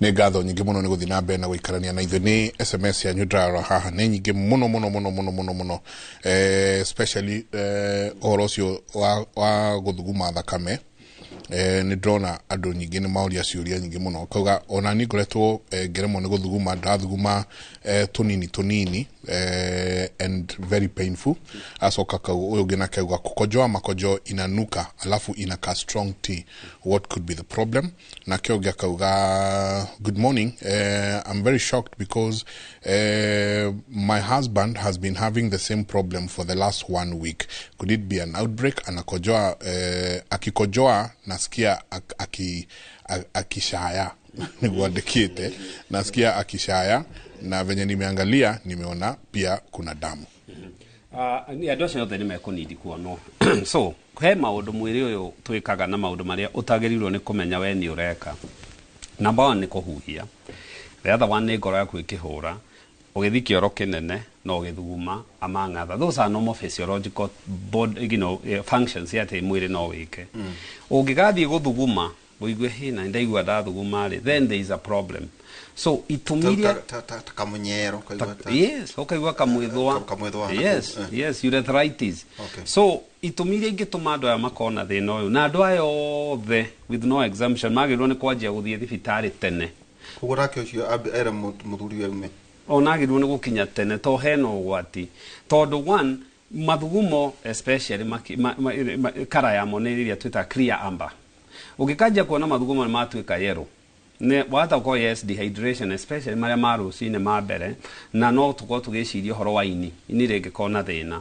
Nĩ ngatho nyingĩ mũno nĩ gũthiĩ na mbere na gũikarania na ithuĩ. Nĩ SMS yanyu ndĩrarora haha, nĩ nyingĩ mũno mũno mũno mũno mũno mũno, especially ũhoro ũcio wa gũthuguma thakame. Nĩ ndĩrona andũ nyingĩ nĩ maũria ciũria nyingĩ mũno, kauga ona niĩ ngoretwo ngĩremwo nĩ gũthuguma, ndathuguma tũnini tũnini and very painful. Acoka kau ũyũ ũngĩ nake auga kukojoa makojo inanuka alafu inaka strong tea, what could be the problem? Nake ũngĩ akauga, "Good morning, I'm very shocked because my husband has been having the same problem for the last one week. Could it be an outbreak? Anakojoa, akikojoa nasikia akishaya," nĩguo andĩkĩte, "nasikia akishaya, na venye nimeangalia nimeona pia kuna damu." Andũ acio othe nĩ mekũnidi kuonwo. So he maũndũ mwĩrĩ ũyũ twĩkaga na maũndũ marĩa ũtagĩrĩirwo nĩ kũmenya we nĩ ũreka. Number one nĩ kũhuhia, the other one nĩ ngoro yaku ĩkĩhũra, ũgĩthiĩ kĩoro kĩnene na ũgĩthuguma, among other. Those are normal physiological body functions atĩ mwĩrĩ no wĩke. Ũngĩgathiĩ gũthuguma ũigue hĩna ndaigua ndathuguma rĩ, then there is a problem. So itũmi iria Ta kamunyero kaigua Yes, ũkaigua kamwĩthũa. Kamwĩthũa. Yes. Yes, urethritis. So itũmi iria ingĩtũma andũ aya makorwo na thĩna ũyũ, na andũ aya othe with no exemption magĩrĩirwo nĩ kwanjia gũthiĩ thibitarĩ tene. Koguo nake ũcio ere mũthuri aume. Ona agĩrĩirwo nĩ gũkinya tene to hena ũgwati, tondũ one, mathugumo especially kara yamo nĩ ĩrĩa twĩtaga clear amber. Ũngĩkanjia kuona mathugumo nĩ matuĩka yellow, nĩ wahota gũkorwo, yes, dehydration, especially marĩa ma rũcinĩ ma mbere, na no tũkorwo tũgĩciria ũhoro wa ini, ini rĩngĩkorwo na thĩna.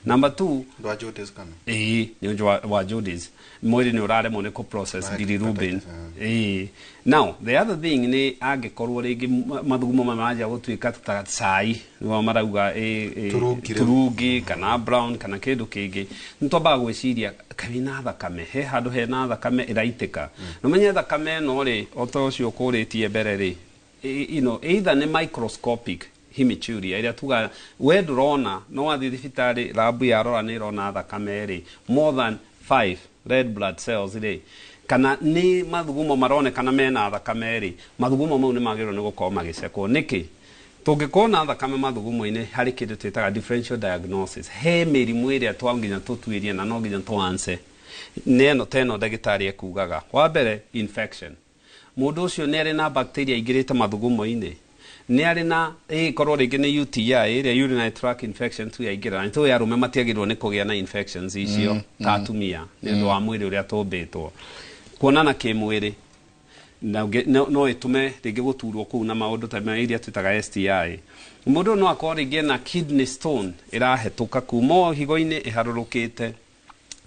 Number two, Ndũ wa jaundice kana? Ĩĩ, nĩ ũndũ wa jaundice, mwĩrĩ nĩ ũraremwo nĩ kũ-process Na bilirubin. Hepatitis. Ĩĩ. Now the other thing nĩ angĩkorwo rĩngĩ mathugumo maya manjia gũtuĩka ta cai, nĩguo marauga ĩ, Turungi rĩu. Turungi kana brown kana kĩndũ kĩngĩ, nĩ twambaga gwĩciria kaĩ thakame he handũ hena thakame ĩraitĩka. Na ũmenye thakame ĩno rĩ, o ta ũcio ũkũrĩtie mbere rĩ, either nĩ microscopic hematuria ĩrĩa tuga we ndũrona, no wathiĩ thibitarĩ lab yarora nĩ ĩrona thakame rĩ more than 5 red blood cells rĩ, kana nĩ mathugumo maronekana mena thakame rĩ, mathugumo mau nĩ magĩrĩirwo nĩ gũkorwo magĩcekwo. Nĩkĩ tũngĩkorwo na thakame mathugumo-inĩ? Harĩ kĩndũ twĩtaga differential diagnosis. He mĩrimũ ĩrĩa twa nginya tũtuĩrie na no nginya tũanse nĩ ĩno ta ĩno ndagĩtarĩ ekugaga. Wa mbere, infection. Mũndũ ũcio nĩ arĩ na bacteria ingĩrĩte mathugumo-inĩ, nĩ arĩ na ĩkorwo rĩngĩ nĩ UTI ĩrĩa urinary tract infection tu yaingĩra, na nĩtũĩ arũme matiagĩrĩirwo nĩ kũgĩa na infections icio ta atumia nĩ ũndũ wa mwĩrĩ ũrĩa tũmbĩtwo. Kuonana kĩmwĩrĩ na no ĩtũme rĩngĩ gũturwo kũu na maũndũ ta ma iria twĩtaga STI. Mũndũ ũyũ no akorwo rĩngĩ ena kidney stone ĩrahetũka kuma o higo-inĩ ĩharũrũkĩte,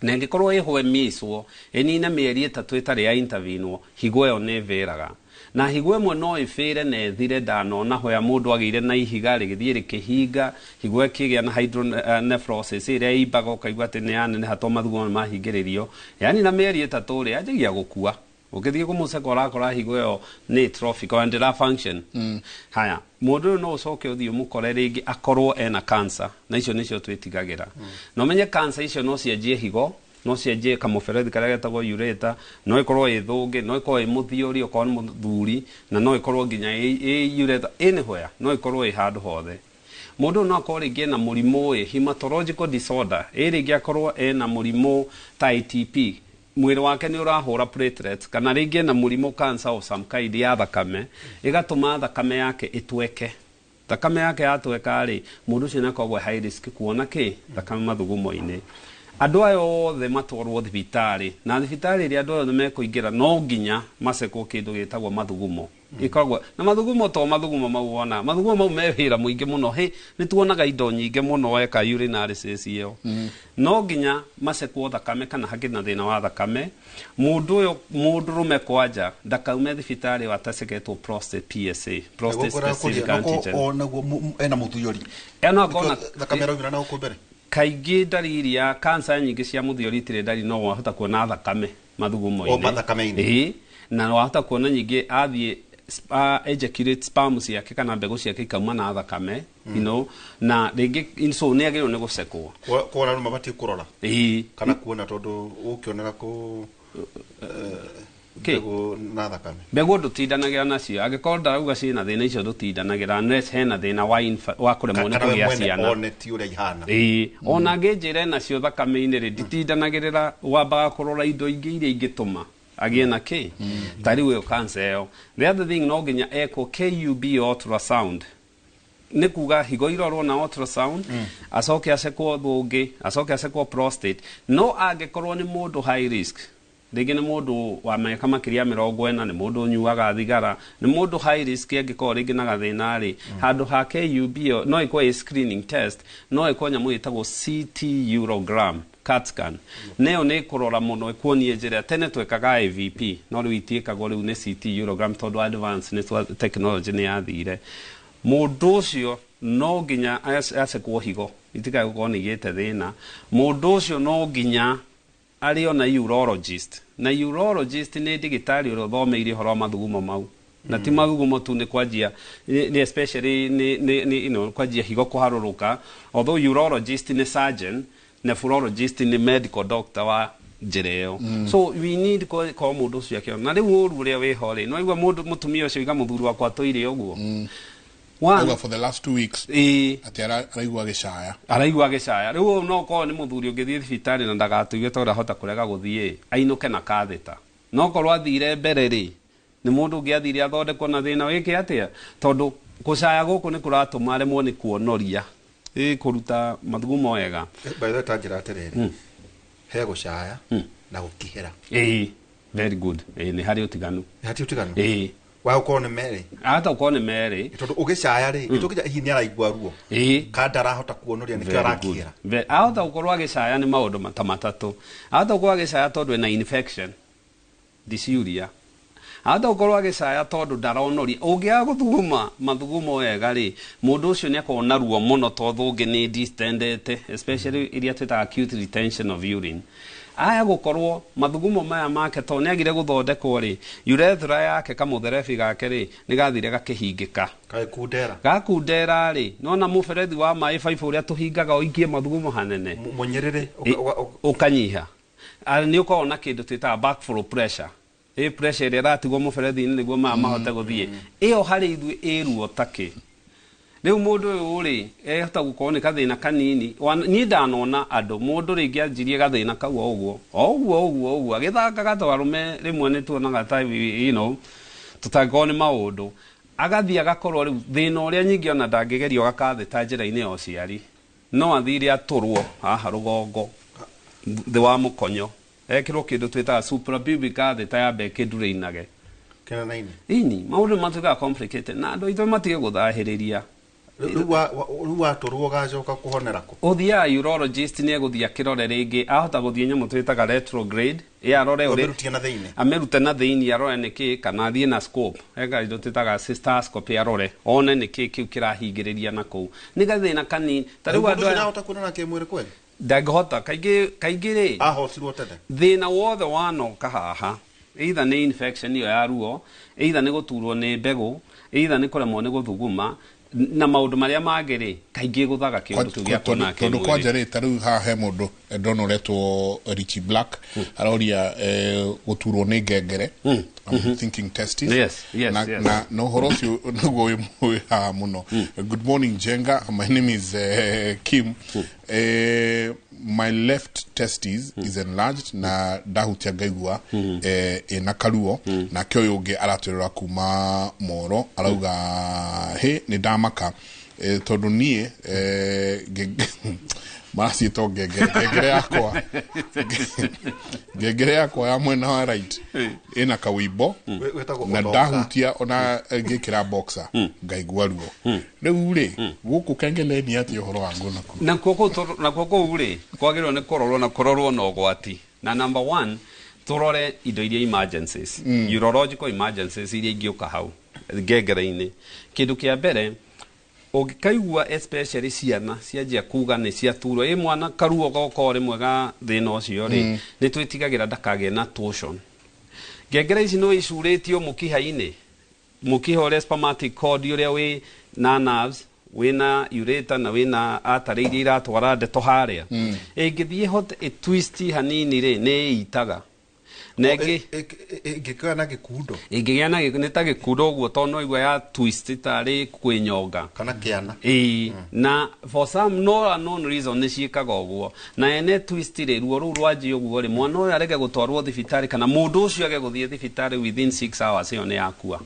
na ĩngĩkorwo ĩhwe mĩcwo ĩnine mĩeri 3 ĩtarĩ ya intervenwo, higo ĩyo nĩ ĩvĩraga, na higo ĩmwe no ĩbĩre na ĩthire. Ndanona hoya mũndũ agĩire na ihiga rĩgĩthiĩ rĩkĩhinga higo, ĩkĩgĩa na hydronephrosis ĩrĩa ĩimbaga, ũkaigua atĩ nĩ yaneneha to mathugumo nĩ mahingĩrĩrio, yani na mĩeri 3 rĩ yanjagia gũkua. Ũngĩthiĩ kũmũceka ũrakora higo ĩyo nĩ atrophic ona ndĩra function. Haya, mũndũ ũyũ no ũcoke ũthiĩ ũmũkore rĩngĩ akorwo ena cancer, na icio nĩcio twĩtigagĩra. Na ũmenye cancer icio no cianjie higo, no cianjie kamũberethi karĩa getagwo ureter, no ĩkorwo ĩ thũngĩ, no ĩkorwo ĩ mũthiũri okorwo nĩ mũthuri, na no ĩkorwo nginya ĩ ureter anywhere, no ĩkorwo ĩ handũ hothe. Mũndũ ũyũ no akorwo rĩngĩ ena mũrimũ ĩ hematological disorder, ĩ rĩngĩ akorwo ena mũrimũ ta ITP, mwĩrĩ wake nĩ ũrahũra platelets, kana rĩngĩ ena mũrimũ cancer of some kind ya thakame ĩgatũma thakame yake ĩtweke. Thakame yake yatweka rĩ, mũndũ ũcio nĩ akoragwo high risk kuona kĩ thakame mathugumo-inĩ. Andũ aya othe matwarwo thibitarĩ, na thibitarĩ ĩrĩa andũ aya othe mekũingĩra no nginya macekwo kĩndũ gĩtagwo mathugumo. Ĩkoragwo na mathugumo, to mathugumo mau wona, mathugumo mau me wĩra mũingĩ mũno. Hĩ, nĩ tuonaga indo nyingĩ mũno weka urinalysis ĩyo. No nginya macekwo thakame kana hakĩrĩ na thĩna wa thakame. Mũndũ ũyũ mũndũrũme kwanja ndakaume thibitarĩ ĩyo ataceketwo prostate, PSA, prostate specific antigen. Onaguo ena mũthiori. Eno akona thakame ĩraumĩra na gũkũ mbere. Kaingĩ ndariri ya cancer nyingĩ cia mũthiori itirĩ ndariri, no wahota kuona thakame mathugumo-inĩ. O, thakame-inĩ. Ĩĩ, na wahota kuona nyingĩ athiĩ ejaculate, sperm ciake kana mbegũ ciake ikauma na thakame, na rĩngĩ so nĩ agĩrĩirwo nĩ gũcekwo. Kuona andũ mabatiĩ kũrora Ĩĩ. kana kuona tondũ ũkĩonera kũ Kĩ? Mbegũ na thakame. Mbegũ ndũtindanagĩra nacio, angĩkorwo ndarauga ciĩna thĩna, icio ndũtindanagĩra unless hena thĩna wa wa kũremwo nĩ Kana we kũgĩa mwene ciana. one ti ũrĩa ihana. Ĩĩ, ona ngĩnjĩre nacio thakame-inĩ rĩ, nditindanagĩrĩra, wambaga kũrora indo ingĩ iria ingĩtũma agĩe na kĩ ta rĩu ĩyo cancer ĩyo. The other thing, no nginya ekwo KUB ultrasound, nĩ kuga higo irorwo na ultrasound, acoke acekwo thũngĩ, acoke acekwo prostate. No angĩkorwo nĩ mũndũ high risk, rĩngĩ nĩ mũndũ wa mĩaka makĩria ya 40, nĩ mũndũ ũnyuaga thigara, nĩ mũndũ high risk, angĩkorwo rĩngĩ na gathĩna rĩ, handũ ha KUB ĩyo no ĩkorwo ĩ screening test, no ĩkorwo nyamũ ĩtagwo CT urogram, CAT scan. Nayo nĩ kũrora mũno, ĩkuonie njĩra. Tene twekaga IVP, no rĩu itiĩkagwo, rĩu nĩ CT urogram tondũ advance nĩ technology nĩ yathire. Mũndũ ũcio no nginya acekwo higo itikae gũkorwo nĩ igĩte thĩna. Mũndũ ũcio no nginya arĩ ona urologist, na urologist nĩ ndagĩtarĩ ũrĩa ũthomeire ũhoro wa mathugumo mau, na ti mathugumo tu, nĩ kwanjia nĩ especially nĩ kwanjia higo kũharũrũka. Although urologist nĩ surgeon, nephrologist nĩ medical doctor wa njĩra ĩyo. So we need ko mũndũ ũcio akĩona. Na rĩu ũru ũrĩa wĩho rĩ, no igua mũndũ mũtumia ũcio iga mũthuri wakwa atũire ũguo. One, Auga for the last 2 weeks atĩ araigua gĩcaya. Araigua gĩcaya. Rĩu ũyũ no ũkorwo nĩ mũthuri ũngĩthiĩ thibitarĩ na ndagatũigue, tondũ ahota kũrega gũthiĩ ainũke na kathĩta. No korwo athire mbere rĩ, nĩ mũndũ ũngĩ athire athondekwo na thĩna wĩke atĩa, tondũ gũcaya gũkũ nĩ kũratũma aremwo nĩ kuonoria, ĩ kũruta mathugumo wega. By the way, ta njĩra atĩrĩrĩ, he gũcaya na gũkihĩra. Ĩĩ, very good. Ĩĩ, nĩ harĩ ũtiganu. Hati ũtiganu. Wa gũkorwo nĩ merĩ. Ahota gũkorwo nĩ merĩ. Tondũ ũgĩcaya rĩ, gĩtũkĩja hihi nĩ araigua ruo kana ndarahota kuonoria, nĩkĩo Very good. arakihĩra. Ahota gũkorwo agĩcaya nĩ maũndũ ta matatũ. Ahota gũkorwo agĩcaya tondũ ena infection, dysuria. Ahota gũkorwo agĩcaya tondũ ndaronoria. Ũngĩaga gũthuguma mathugumo wega rĩ, mũndũ ũcio nĩ akorwo na ruo mũno, tondũ ũngĩ nĩ distendete, especially iria twĩtaga acute retention of urine. Aya gũkorwo mathugumo maya make, tondũ nĩ agire gũthondekwo rĩ, urethra yake, kamũtherebi gake rĩ, nĩ gathire gakĩhingĩka. Gagĩkundera. Gakundera rĩ, nona mũberethi wa maĩ baibũ ũrĩa tũhingaga ũingie mathugumo hanene. Mũnyĩrĩrĩ. Ũkanyiha. Nĩ ũkoragwo na kĩndũ twĩtaga backflow pressure, ĩ pressure ĩrĩa ĩratigwo mũberethi-inĩ nĩguo maya mahote gũthiĩ, ĩyo harĩ ithuĩ ĩ ruo takĩ. Rĩu mũndũ ũyũ rĩ, ehota gũkorwo nĩ gathĩna kanini. Niĩ ndanona andũ, mũndũ rĩngĩ anjirie gathĩna kau o ũguo o ũguo ũguo ũguo agĩthakaga, to arũme rĩmwe nĩ tuonaga ta tũtangĩkorwo nĩ maũndũ, agathiĩ agakorwo rĩu thĩna ũrĩa nyingĩ ona ndangĩgerio gakathĩ njĩra-inĩ ya ũciari, no athire atũrwo haha rũgongo thĩ wa mũkonyo, ekĩrwo kĩndũ twĩtaga suprapubic catheter, yambe ĩkĩndurainage. Kĩnana-inĩ. Ini maũndũ matuĩkaga complicated na andũ aitũ matige gũthahĩrĩria. Rĩu watũrwo ũgacoka kũhonera kũ? Ũthiaga urologist, nĩ egũthiĩ akĩrore rĩngĩ, ahota gũthiĩ nyamũ twĩtaga retrograde, ĩ arore ũrĩa Amĩrutie na thĩinĩ. Amĩrute na thĩinĩ, arore nĩkĩ, kana athiĩ na scope, eka indo twĩtaga cystoscopy, arore one nĩkĩ kĩu kĩrahingĩrĩria na kũu. Nĩ gathĩna kanini ta rĩu Mũndũ andũ ũcio aya ndahota kuonana kĩmwĩrĩ kweli? Ndangĩhota kaingĩ kaingĩ rĩ. Ahotirwo tene. Thĩna wothe wanoka haha, either nĩ infection ĩyo ya ruo, either nĩ gũturwo nĩ mbegũ, either nĩ kũremwo nĩ gũthuguma na maũndũ marĩa mangĩ rĩ, kaingĩ gũthaga kĩũndũ kĩu gĩa kuona Tondũ kĩmwĩrĩ. Kwanja rĩ, ta rĩu haha he mũndũ ndona ũretwo Richie Black aroria gũturwo nĩ ngengere, I'm thinking testis. Yes, na, yes. na ũhoro ũcio nĩguo wĩ haha mũno. Good morning, Jenga, my name is Kim. My left testis is enlarged na ndahutia ngaigua ĩna karuo. Nake ũyũ ũngĩ aratwĩrora kuma Moro arauga hĩ, nĩ ndamaka tondũ niĩ maraciĩtwo ngengere, ngengere yakwa ya mwena wa right ĩna kawimbo Wĩtagwo na ũtonga. ndahutia ona ngĩkĩra boxer ngaigua ruo. Rĩu rĩ, gũkũ kengeleni atĩ ũhoro wa nguo nakuo? Nakuo kũu nakuo kũu rĩ, kwagĩrĩirwo nĩ kũrorwo na kũrorwo na ũgwati, na number one tũrore indo iria emergencies, urological emergencies iria ingĩũka hau ngengere-inĩ. Kĩndũ kĩa mbere ũngĩkaigua, especially ciana cianjia kuga nĩ ciaturwo, ĩ mwana karuo goka o rĩmwe ga thĩna ũcio rĩ, nĩ twĩtigagĩra ndakagĩe na torsion. Ngengere ici no icurĩtio mũkiha-inĩ, mũkiha ũrĩa spermatic cord, ũrĩa wĩ na nerves, wĩna ureter na wĩna artery iria iratwara ndeto harĩa, ĩngĩthiĩ hote ĩtwist hanini rĩ, nĩ ĩitaga. Na ĩngĩ Ĩngĩkĩgĩa na gĩkundo? Ĩngĩgĩa na nĩ ta gĩkundo ũguo, tondũ no igua ya twist tarĩ kwĩnyonga. Kana kĩana. Ĩĩ, na for some no unknown reason nĩ ciĩkaga ũguo. Na ene twist rĩ, ruo rũu rwanjia ũguo rĩ, mwana ũyũ arege gũtwarwo thibitarĩ kana mũndũ ũcio age gũthiĩ thibitarĩ within 6 hours, ĩyo nĩ yakua,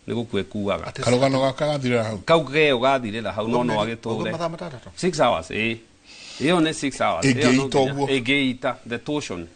nĩ gũkua ĩkuaga. Karũgano gaka gathirĩra hau. Kau keo gathirĩra hau, no agĩtũre. Mathaa 6. 6 hours, ĩĩ, ĩyo nĩ 6 hours. Ĩyo no Ĩngĩita ũguo. Ĩngĩita the torsion.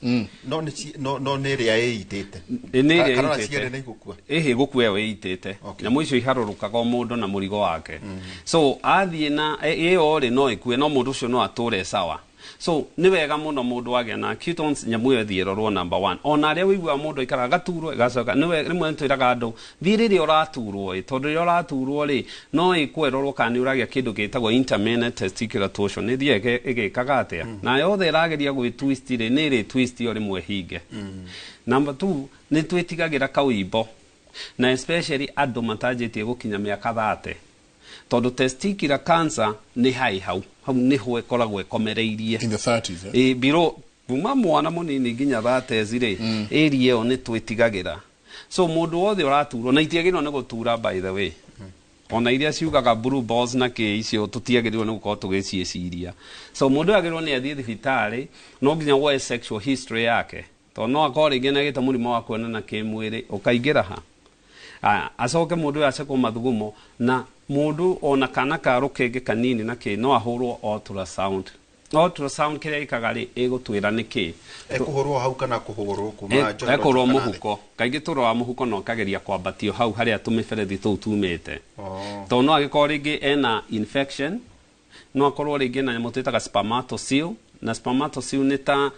No nĩ no nĩ ĩrĩa ĩitĩte? Ĩ, nĩ ĩrĩa Kana ona ĩitĩte. cierĩ nĩ igũkua? Ĩhĩ, gũkua ĩyo ĩitĩte. Nyamũ icio iharũrũkaga o mũndũ na mũrigo wake. So athiĩ na ĩyo rĩ, no ĩkue, no mũndũ ũcio no atũre sawa. So nĩ wega mũno mũndũ agĩa na acute onset, nyamũ ĩyo ĩthiĩ ĩrorwo number one. Ona arĩa ũiguaga mũndũ aikaraga agaturwo ĩgacoka, nĩ wega rĩmwe nĩtwĩraga andũ thiĩ rĩrĩa ũraturwo ĩ, tondũ rĩrĩa ũraturwo rĩ, no ĩkwo ĩrorwo kana nĩ ũragĩa kĩndũ gĩtagwo intermittent testicular torsion, nĩ ĩthiaga ĩgĩkaga atĩa na yothe ĩrageria gwĩ twist rĩ, nĩ ĩrĩ twist ĩyo rĩmwe hinge. Number two, nĩ twĩtigagĩra kawimbo, na especially andũ matanjĩtie gũkinya mĩaka 30, tondũ testicular cancer nĩ hai hau hau nĩho ĩkoragwo ĩkomereirie. In the 30s, eh? Ĩ, biro kuma mwana mũnini nginya 30 rĩ, area ĩyo nĩ twĩtigagĩra. So mũndũ wothe ũraturwo na itiagĩrĩirwo nĩ gũtura, by the way, ona iria ciugaga blue balls na kĩ, icio tũtiagĩrĩirwo nĩ gũkorwo tũgĩciĩciria. So mũndũ agĩrĩirwo nĩ athiĩ thibitarĩ, no nginya woe sexual history yake, tondũ no akorwo rĩngĩ nĩagĩte mũrimũ wa kuonana kĩmwĩrĩ ũkaingĩra ha. Aya, acoke mũndũ ũyũ acekwo mathugumo, na mũndũ ona kana ka rũkenge kanini na kĩ, no ahũrwo ultrasound. Ultrasound kĩrĩa ĩkaga rĩ, ĩgũtwĩra nĩ kĩ. Ĩkũhũrwo hau kana kũhũrwo kuma njohero Ekũrwo kana thĩ? Mũhuko kaingĩ tũroa mũhuko na ũkageria kwambatio hau harĩa tũmĩberethi tũu tumĩte. Oh. Tondũ no agĩkorwo rĩngĩ ena infection, no akorwo rĩngĩ na nyamũ twĩtaga spermatocele, na spermatocele nĩ ta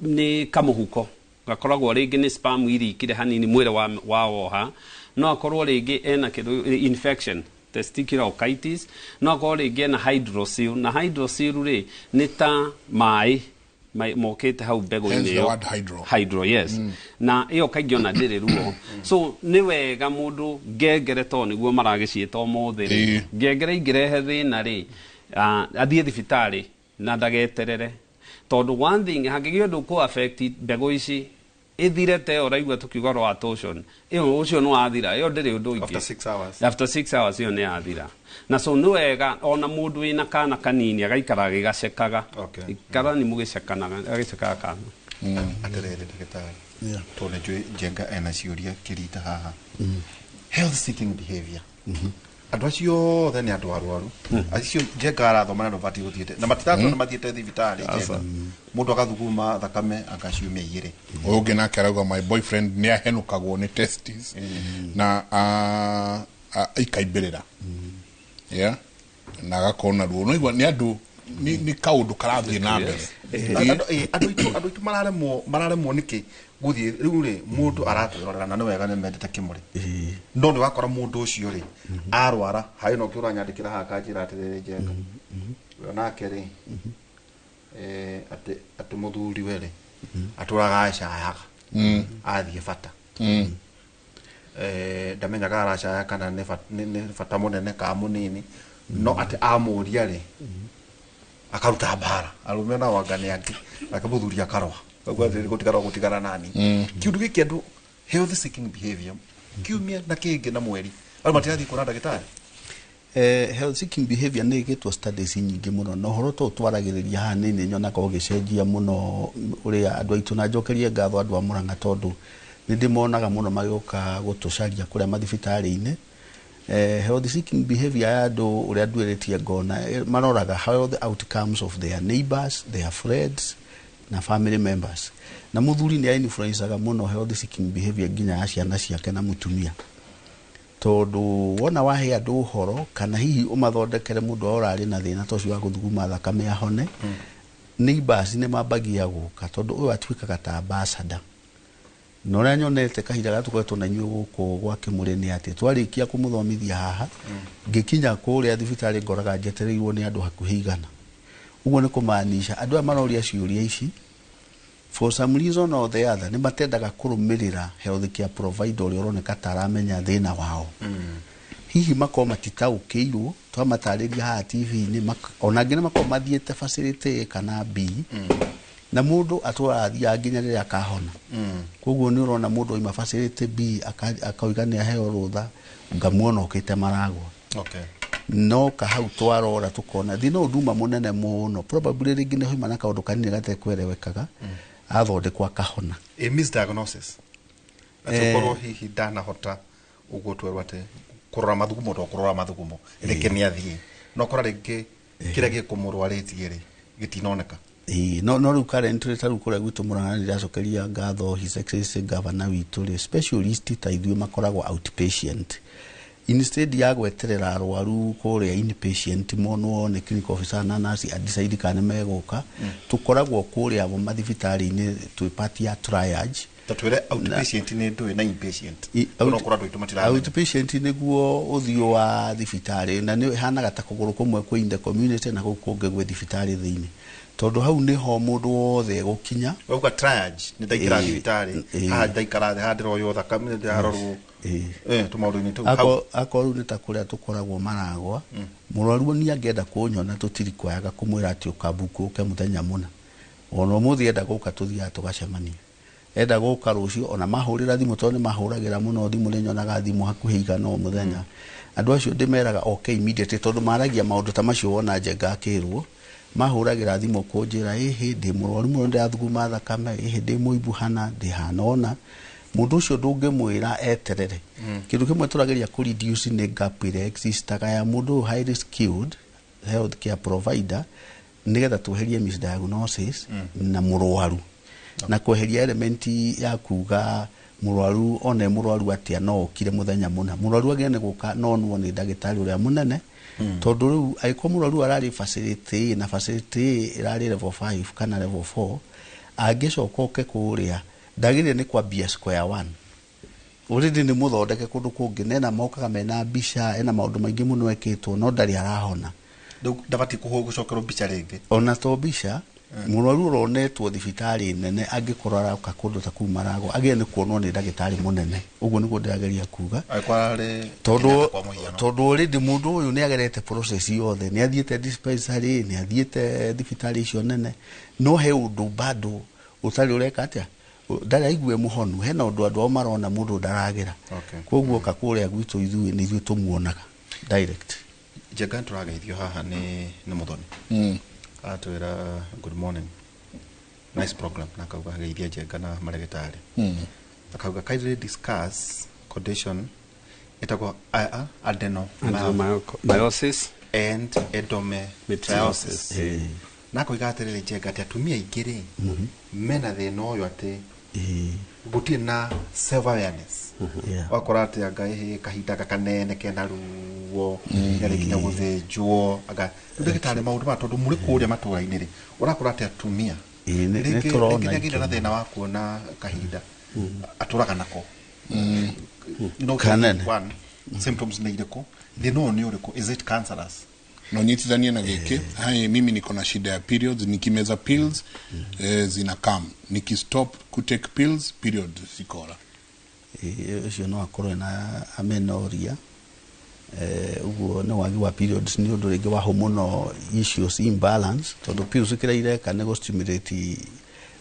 nĩ kamũhuko gakoragwo rĩngĩ nĩ sperm irikire hanini mwĩrĩ wa woha. No akorwo rĩngĩ ena kĩndũ infection, testicular orchitis, no akorwo rĩngĩ ena hydrocele, na hydrocele rĩ, nĩ ta maĩ mokĩte hau mbegũ-inĩ Hence the ĩyo. word hydro. Hydro, yes. Na ĩyo kaingĩ ona ndĩrĩ ruo. So nĩ wega mũndũ ngengere, to nĩguo maragĩciĩta ũmũthĩ rĩ, ngengere ingĩrehe thĩna rĩ, athiĩ thibitarĩ na ndageterere, tondũ one thing, hangĩgĩa ũndũ kũ affect mbegũ ici ĩthire te ĩyo ũraigua tũkiuga rwa torsion ĩyo, ũcio nĩ wathira, ĩyo ndĩrĩ ũndũ ũingĩ. After 6 hours. After 6 hours ĩyo nĩ yathira. Na so nĩ wega ona mũndũ wĩna kana kanini agaikara agĩgacekaga. Ikara nĩ mũgĩcekanaga, agĩcekaga kana. Atĩrĩrĩ ndagĩtarĩ, tondũ nĩ njũĩ Njenga ena ciũria kĩrita haha. Health seeking behavior, andũ acio othe nĩ andũ arwaru acio Njenga arathoma na ndũbatiĩ gũthiĩte na matiratũra nĩ mathiĩte thibitarĩ. Njenga, mũndũ agathuguma thakame agaciumia igĩrĩ. Ũyũ ũngĩ nake arauga, "My boyfriend nĩ ahenũkagwo nĩ testis na ikaimbĩrĩra, yeah, na agakorwo na ruo." No igua nĩ andũ nĩ kaũndũ karathiĩ na mbere. Andũ aitũ mararemwo nĩkĩ gũthiĩ rĩu rĩ? Mũndũ aratwĩrorera na nĩ wega nĩ mendete kĩmũrĩ, no nĩ wakora mũndũ ũcio rĩ arwara harĩ na ũngĩ ũranyandĩkĩra haha kanjĩra atĩrĩrĩ, Njenga, we nake rĩ, atĩ mũthuri we rĩ atũraga acayaga athiĩ bata. Ndamenyaga aracaya kana nĩ bata mũnene kana mũnini, no atĩ amũria rĩ akaruta mbara arũme nao anga nĩ angĩ nake mũthuri akarũa. Koguo atĩ gũtigara gũtigara nani kiũndũ gĩkĩ, andũ health seeking behavior kiumia na kĩngĩ na mweri andũ matirathiĩ kuona ndagĩtarĩ. Health seeking behavior nĩ ĩgĩtwo studies nyingĩ mũno, na ũhoro to twaragĩrĩria haha nĩ nyonaga ũgĩcenjia mũno ũrĩa andũ aitũ, na njokerie ngatho andũ a Mũrang'a, tondũ nĩ ndĩmonaga mũno magĩũka gũtũcaria kũrĩa mathibitarĩ-inĩ. Health seeking behavior ya andũ ũrĩa nduĩrĩtie ngona, maroraga health outcomes of their neighbors, their friends na family members, na mũthuri nĩ influencaga mũno health seeking behavior nginya ya ciana ciake na mũtumia, tondũ wona wahe andũ ũhoro kana hihi ũmathondekere mũndũ wao ũrarĩ na thĩna ta ũcio wa gũthuguma thakame ahone, neighbors nĩ mambagia gũka, tondũ ũyũ atuĩkaga ta ambassador. Na ũrĩa nyonete kahinda gaka tũkoretwo na inyuĩ gũkũ gwa Kĩmũrĩ nĩ atĩ twarĩkia kũmũthomithia haha, ngĩkinya kũrĩa thibitarĩ ngoraga njetereirwo nĩ andũ hakuhĩ 100. Ũguo nĩ kũmaanisha andũ aya maroria ciũria ici, for some reason or the other, nĩ matendaga kũrũmĩrĩra health care provider ũrĩa ũroneka ta aramenya thĩna wao. Hihi makorwo matitaũkĩirwo twamatarĩria haha TV-inĩ, ona angĩ nĩ makorwo mathiĩte facility A kana B. Na mũndũ atũraga athiaga nginya rĩrĩa akahona. Koguo nĩ ũrona mũndũ oima facility B akauga nĩ aheo rũtha, ngamuona okĩte Maragwa. No kahau twarora tukona thina ũyũ nduma mũnene mũno, probably rĩngĩ nĩ hoima na kaũndũ kanini gatekwerewekaga, athondekwo akahona. A misdiagnosis atĩ ũkorwo hihi ndanahota ũguo twerwo atĩ kũrora mathugumo to kũrora mathugumo reke nĩ athiĩ, no kora rĩngĩ kĩrĩa gĩkũmũrwarĩtie rĩ gĩtinoneka. Ĩĩ, no rĩu currently ta rĩu kũrĩa gwitũ Murang'a nĩ ndĩracokeria ngatho His Excellency Governor witũ rĩ, specialist ta ithuĩ makoragwo outpatient instead ya gweterera arwaru kũrĩa inpatient monwo nĩ clinical officer na nurse a decide kana nĩ megũka. Tũkoragwo kũrĩa mathibitarĩ-inĩ twĩ part ya triage. Ta twĩre outpatient nĩ ndũĩ na inpatient. No korwo andũ aitũ matiramenya. Outpatient nĩguo ũthiũ wa thibitarĩ, na nĩ ĩhanaga ta kũgũrũ kũmwe kwĩ in the community na kũu kũngĩ gwĩ thibitarĩ thĩinĩ, tondũ hau nĩho mũndũ wothe egũkinya. Wauga triage nĩ ndaingĩra thibitarĩ, haha ndaikara thĩ, haha ndĩroywo thakame, ndĩrarorwo tũmaũndũ-inĩ tũu hau. Akorwo rĩu nĩ ta kũrĩa tũkoragwo Maragwa, mũrwaru ni angĩenda kũnyona tũtirikwayaga kũmwĩra atĩ ũkambuku ũke mũthenya mũna. Ona ũmũthĩ enda gũka tũthiaga tũgacemania, enda gũka rũciũ, ona mahũrĩra thimũ, tondũ nĩ mahũragĩra mũno thimũ, nĩ nyonaga thimũ hakuhĩ igana o mũthenya. Andũ acio ndĩmeraga oke immediately, tondũ maragia maũndũ ta macio wona Njenga akĩrwo, mahũragĩra thimũ kũnjĩra ĩhĩ ndĩ mũrwaru mũno, ndĩrathuguma thakame, ĩhĩ ndĩ mũimbu hana, ndĩ hana ũna. Mũndũ ũcio ndũngĩmwĩra eterere. Kĩndũ kĩmwe tũrageria kũ reduce nĩ gap ĩrĩa existaga ya mũndũ ũyũ highly skilled health care provider, nĩgetha tweherie misdiagnosis na mũrwaru, na kweheria element ya kuga mũrwaru one mũrwaru atĩa no okire mũthenya mũna. Mũrwaru agĩrĩire nĩ gũka no onwo nĩ ndagĩtarĩ ũrĩa mũnene, tondũ rĩu angĩkorwo mũrwaru ararĩ facility A na facility A ĩrarĩ level 5 kana level 4, angĩcoka oke kũrĩa ndagĩrĩire nĩ kwambia square one. Already nĩ mũthondeke kũndũ kũngĩ, na ena mokaga mena mbica, ena maũndũ maingĩ mũno ekĩtwo, no ndarĩ arahona. Rĩu ndabatiĩ gũcokerwo mbica rĩngĩ. Ona to mbica, mũrwaru ũronetwo thibitarĩ nene angĩkorwo aroka kũndũ ta kũu Maragwa agĩrĩire nĩ kuonwo nĩ ndagĩtarĩ mũnene. Ũguo nĩguo ndĩrageria kuga. Angĩkorwo ararĩ Tondũ Kenyatta kwa mũhiano. Tondũ already mũndũ ũyũ nĩ agerete process yothe, nĩ athiĩte dispensary, nĩ athiĩte thibitarĩ icio nene, no he ũndũ bado ũtarĩ ũreka atĩa, ndarĩ aigue mũhonu, hena ũndũ andũ ao marona mũndũ ndaragĩra. Koguo oka kũrĩa gwitũ ithuĩ nĩ ithuĩ tũmuonaga direct. Njenga, tũrageithio haha nĩ Mũthoni. Atwĩra good morning, nice program, na akauga geithia Njenga na marĩgĩtarĩ. Akauga kindly discuss condition ĩtagwo adenomyosis and endometriosis. Na akoiga atĩrĩrĩ Njenga, atĩ atumia aingĩ rĩ mena thĩna ũyũ atĩ gũtirĩ na self awareness. Wakora atĩ anga ĩhĩ kahinda kanene kena ruo nĩarĩ nginya gũthĩnjwo, anga rĩu ndagĩtarĩ maũndũ maya, tondũ mũrĩ kũrĩa matũra-inĩ rĩ, ũrakora atĩ atumia Nĩ rĩngĩ tũrona rĩngĩ nĩagĩire na ikeno. thĩna wa kuona kahinda atũraga nako. No Kanene. one symptoms nĩ irĩkũ, thĩna ũyũ nĩ ũrĩkũ, is it cancerous? Na unyitithanie na gĩkĩ hai, mimi niko na shida ya periods, nikimeza pills zina come, nikistop kutake pills period zikora. Ũcio no akorwo na amenorrhea, ũguo nĩ wagi wa periods nĩ ũndũ rĩngĩ wa hormonal issues imbalance, tondũ pills kĩrĩa ireka nĩ gũ-stimulate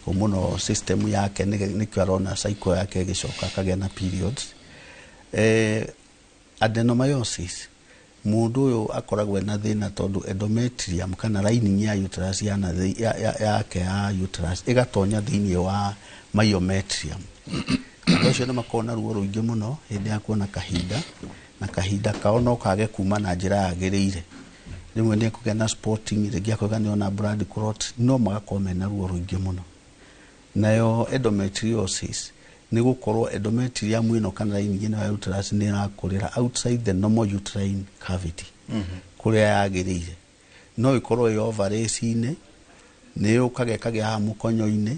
hormonal system yake, nĩkĩo arona cycle yake ĩgĩcoka akagĩa na periods. Adenomyosis, mũndũ ũyũ akoragwo ena thĩna tondũ endometrium kana lining ya uterus ya na yake ya uterus ĩgatonya thĩinĩ wa myometrium. Andũ acio nĩ makoragwo na ruo rũingĩ mũno hĩndĩ ya kuona kahinda, na kahinda kao no kage kuma na njĩra yagĩrĩire. Rĩmwe nĩ ekũgĩa na spotting, rĩngĩ akoiga nĩ ona blood clot, no magakorwo mena ruo rũingĩ mũno. Nayo endometriosis nĩ gũkorwo endometrium ĩno kana lining ĩno ya uterus nĩ ĩrakũrĩra outside the normal uterine cavity kũrĩa yagĩrĩire. No ĩkorwo ĩ ovaries-inĩ, nĩ yũkaga ĩkagĩa haha mũkonyo-inĩ,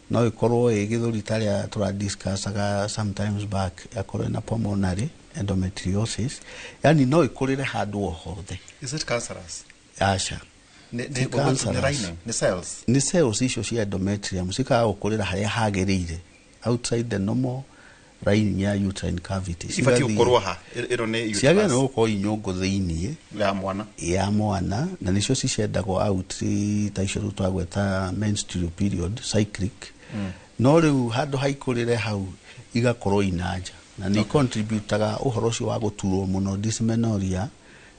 no ĩkorwo ĩ gĩthũri tarĩa tũradiscussaga sometimes back, akorwo ĩna pulmonary endometriosis, yani no ĩkũrĩre handũ o hothe. Is it cancerous? Aca. Nĩ Ti nĩ cancerous. lining, nĩ cells? Nĩ cells icio cia endometrium cikaga gũkũrĩra harĩa hagĩrĩire outside the normal Lining ya uterine cavity. Ibatiĩ gũkorwo ha ĩno nĩ Ciagĩrĩirwo uterus gũkorwo inyũngũ thĩiniĩ ya mwana. Ya mwana, na nĩcio cicendagwo out ta icio rĩu twagweta, menstrual period cyclic. No rĩu handũ haikũrĩre hau igakorwo inanja, na nĩ icontributaga ũhoro ũcio wa gũturwo mũno, dysmenorrhea,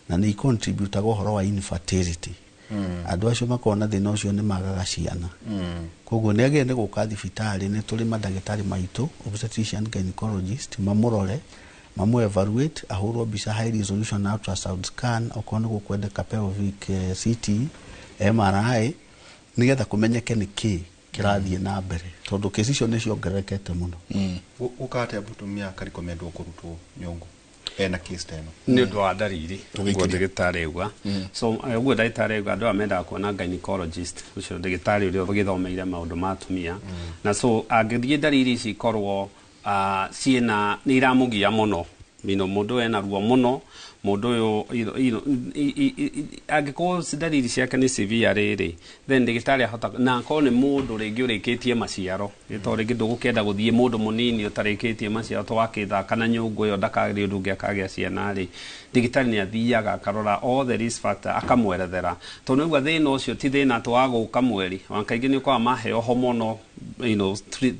na nĩ icontributaga ũhoro wa infertility. Andũ acio makoragwo na thĩna ũcio nĩ magaga ciana. Koguo nĩ agĩrĩire nĩ gũka thibitarĩ, nĩ tũrĩ mandagĩtarĩ maitũ, obstetrician, gynecologist, mamũrore, mamũ evaluate, ahũrwo mbica, high resolution ultrasound scan, okorwo nĩ gũkwendeka pelvic CT, MRI, nĩgetha kũmenyeke nĩ kĩ kĩrathiĩ na mbere, tondũ kesi icio nĩ ciongererekete mũno. Gũka atĩa mũtumia akarecommendwo kũrutwo nyũngũ ena case ta ĩno? Nĩ ũndũ wa ndariri. Tũgĩkirie. Ũguo ndagĩtarĩ auga. So ũguo ndagĩtarĩ auga, andũ aya mendaga kuona gynecologist, ũcio ndagĩtarĩ ũrĩa ũgĩthomeire maũndũ ma atumia. Na so angĩthiĩ ndariri ici ikorwo ciĩna nĩ iramũgia mũno mino, mũndũ ena ruo mũno, mũndũ ũyũ angĩkorwo ndariri ciake nĩ severe rĩrĩ, then ndagĩtarĩ ahota, na akorwo nĩ mũndũ rĩngĩ ũrĩkĩtie maciaro, tondũ rĩngĩ ndũgũkĩenda gũthiĩ mũndũ mũnini ũtarĩkĩtie maciaro to wakĩthaka na nyũngũ ĩyo, ndakagĩa ũndũ ũngĩ akagĩa ciana rĩ, ndagĩtarĩ nĩ athiaga akarora all the risk factor, akamwerethera, tondũ nĩgua thĩna ũcio ti thĩna atĩ wa gũka mweri. Ona kaingĩ nĩ ũkoraga maheo hormonal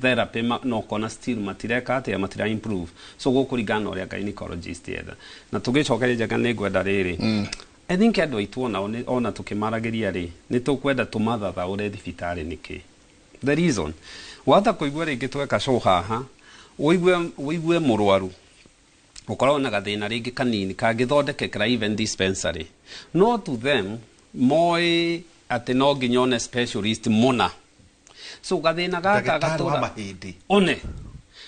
therapy no ũkona still matireka atĩa, matira improve. So gũkũringana na ũrĩa gynecologist etha. Na tũgĩcokeria Njenga, nĩ ngwenda rĩrĩ, I think andũ aitũ onao ona tũkĩmaragĩria rĩ, nĩ tũkwenda tũmathathaũre thibitarĩ nĩkĩ. The reason wahota kũigua rĩngĩ tweka show haha, ũigue mũrwaru ũkoragwo na gathĩna rĩngĩ kanini kangĩthondekekera even dispensary, no to them moĩ atĩ no nginya one specialist mũna. So gathĩna gaka Ndagĩtarĩ wa gatũra mahĩndĩ. One.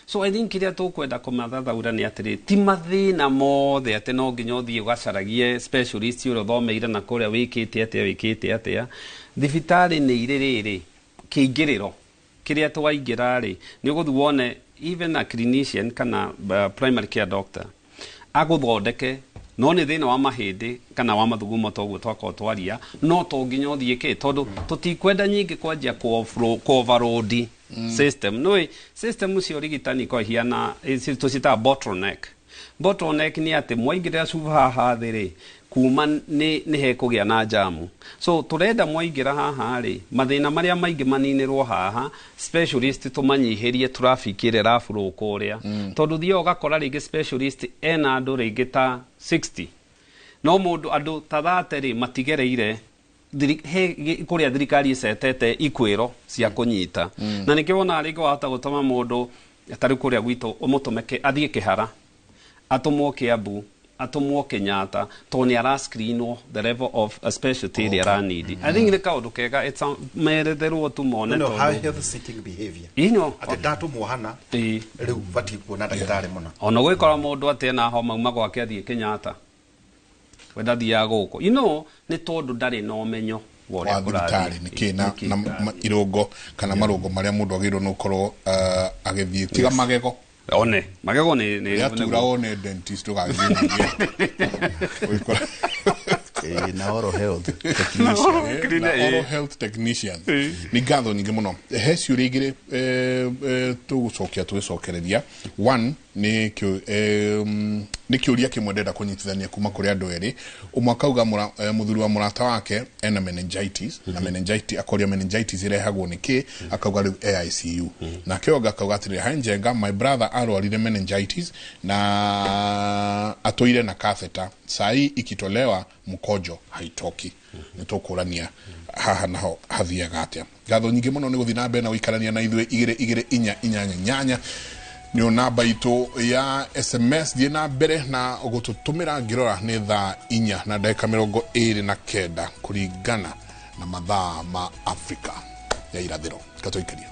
So I think kĩrĩa tũkwenda kũmathathaũra nĩ atĩrĩ, ti mathĩna mothe atĩ no nginya ũthiĩ ũgacaragie specialist ũrĩa ũthomeire na kũrĩa wĩkĩte atĩa, wĩkĩte atĩa. Thibitarĩ nĩ irĩ rĩrĩ kĩingĩrĩro kĩrĩa twaingĩra rĩ, nĩ ũgũthiĩ wone even a clinician kana primary care doctor agũthondeke, no nĩ thĩna wa mahĩndĩ kana wa mathugumo toguo twakorwo twaria, no to nginya ũthiĩ kĩ, tondũ tũtikwenda nyingĩ kwanjia kũ overload system. Nĩũĩ system cia ũrigitani ikoragwo ihiana tũciĩtaga bottleneck. Bottleneck nĩ atĩ mwaingĩrĩra cuba haha thĩ rĩ, kuma nĩ hekũgĩa na jamu. So tũrenda mwaingĩra haha rĩ, mathĩna marĩa maingĩ maninĩrwo haha, specialist tũmanyihĩrie traffic ĩrĩa ĩrabũrũ kũrĩa, tondũ thiaga ũgakora rĩngĩ specialist ena andũ rĩngĩ ta 60, no mũndũ andũ ta 30 rĩ, matigereire he kũrĩa thirikari ĩcetete ikwĩro cia kũnyita. Na nĩkĩo wonaga rĩngĩ wahota gũtũma mũndũ tarĩ kũrĩa gwitũ, ũmũtũme athiĩ Kĩhara, atũmwo Kiambu, atũmwo Kenyatta, tondũ nĩ arascreenwo the level of a specialty ĩrĩa aranidi. I think nĩ kaũndũ kega, it's meretherwo tu mone. No tondũ high health seeking behavior. Atĩ ndatũmwo hana, rĩu batiĩ kuona ndagĩtarĩ mũna. Ona gwĩkora mũndũ atĩ ena homa, auma gwake athiĩ Kenyatta, we ndathiaga gũkũ, nĩ tondũ ndarĩ na ũmenyo wa ũrĩa wa thibitarĩ kũrathiĩ. nĩkĩ na, Nĩkĩ na kĩrathiĩ. Irũngo kana marũngo marĩa mũndũ agĩrĩirwo nĩ gũkorwo agĩthiĩ tiga magego. One magego nĩ Rĩatura wone dentist ũgagĩthiĩ ningĩ. Na oral health technician. Na oral health technician. Nĩ ngatho nyingĩ mũno. He ciũria igĩrĩ tũgũcokia tũgĩcokereria. One nĩ nĩ kĩũria kĩmwe ndenda kũnyitithania kuma kũrĩ andũ erĩ. Ũmwe akauga mũthuri wa mũrata wake ena meningitis, na meningitis akoria meningitis ĩrehagwo nĩ kĩ, akauga rĩu e ICU. Nake ũngĩ akauga atĩrĩrĩ, "Hi Njenga, my brother arwarire meningitis na atũire na catheter, sai ikitolewa mkojo haitoki." Nĩ tũkũrania haha naho hathiaga atĩa. Ngatho nyingĩ mũno nĩ gũthiĩ na mbere na gũikarania na ithuĩ. 22488 nĩyo namba itũ ya SMS. Thiĩ na mbere na gũtũtũmĩra. Ngĩrora nĩ thaa 4:29 kũringana na mathaa ma Afrika ya irathĩro. Gatoikaria.